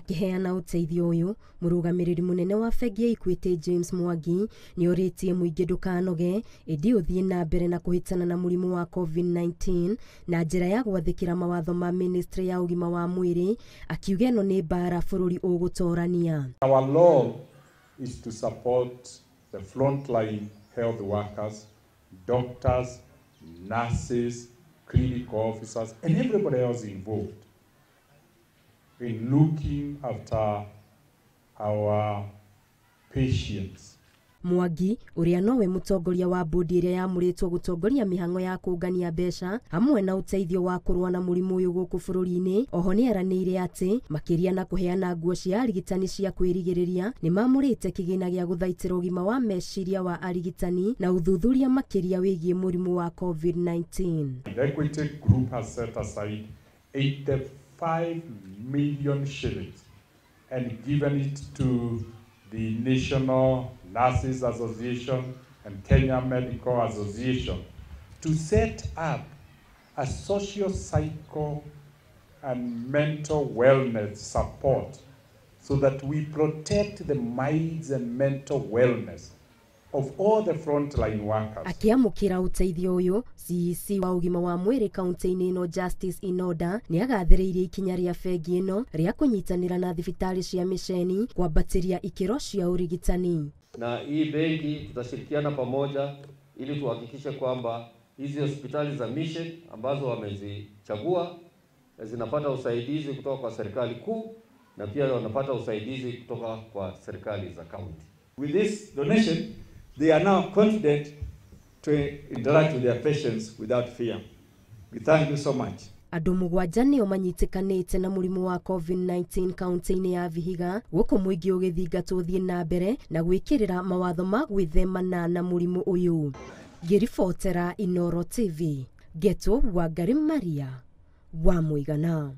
Akĩheana ũteithio ũyũ, mũrũgamĩrĩri mũnene wa bengi ya Equity James Mwangi nĩorĩtie mũingĩ ndũkanoge ĩndĩ ũthiĩ na mbere na kũhĩtana na mũrimũ wa COVID-19 na njĩra ya gwathĩkĩra mawatho ma ministry ya ũgima wa mwĩrĩ, akiuga ĩno nĩ mbara bũrũri ũgũtorania. Our law is to support the frontline health workers, doctors, nurses, clinical officers, and everybody else involved in looking after our patients. Mwangi ũrĩa nowe mũtongoria wa bodi ĩrĩa yamũrĩtwo gũtongoria mĩhang'o ya kũngania mbeca hamwe na ũteithio wa kũrũa na mũrimũ ũyũ gũkũ bũrũri-inĩ, oho nĩeranĩire atĩ makĩria na kũheana nguo cia arigitani cia kwĩrigĩrĩria nĩmamũrĩte kĩgĩna gĩa gũthaitĩra ũgima wa meciria wa arigitani na ũthuthuria makĩria wĩgiĩ mũrimũ wa COVID-19. The Equity Group has set aside 85 million shillings and given it to the National Nurses Association and Kenya Medical Association to set up a social, psycho, and mental wellness support so that we protect the minds and mental wellness of all the frontline workers. Akiamũkĩra ũteithio ũyũ, CEC wa ũgima wa mwĩrĩ kaunti-inĩ ĩno Justice Inoda nĩagathĩrĩirie ikinya rĩa bengi ĩno rĩa kũnyitanĩra na thibitarĩ cia mĩceni kwambatĩria ikĩro cia ũrigitani. Na hii bengi tutashirikiana pamoja ili tuhakikishe kwamba hizi hospitali za mission ambazo wamezichagua zinapata usaidizi kutoka kwa serikali kuu na pia wanapata usaidizi kutoka kwa serikali za kaunti. With this donation, they are now confident to interact with their patients without fear. We thank you so much. Andũ mũgwanja nĩo manyitĩkanĩte na mũrimũ wa COVID-19 kaunti-inĩ ya Vihiga, gũkũ mũingĩ ũgĩthingatwo ũthiĩ na mbere na gwĩkĩrĩra mawatho ma gwĩthemana na mũrimũ ũyũ. Ngĩribotera Inooro TV, Ngetwo Wangari Maria wa Mũigana.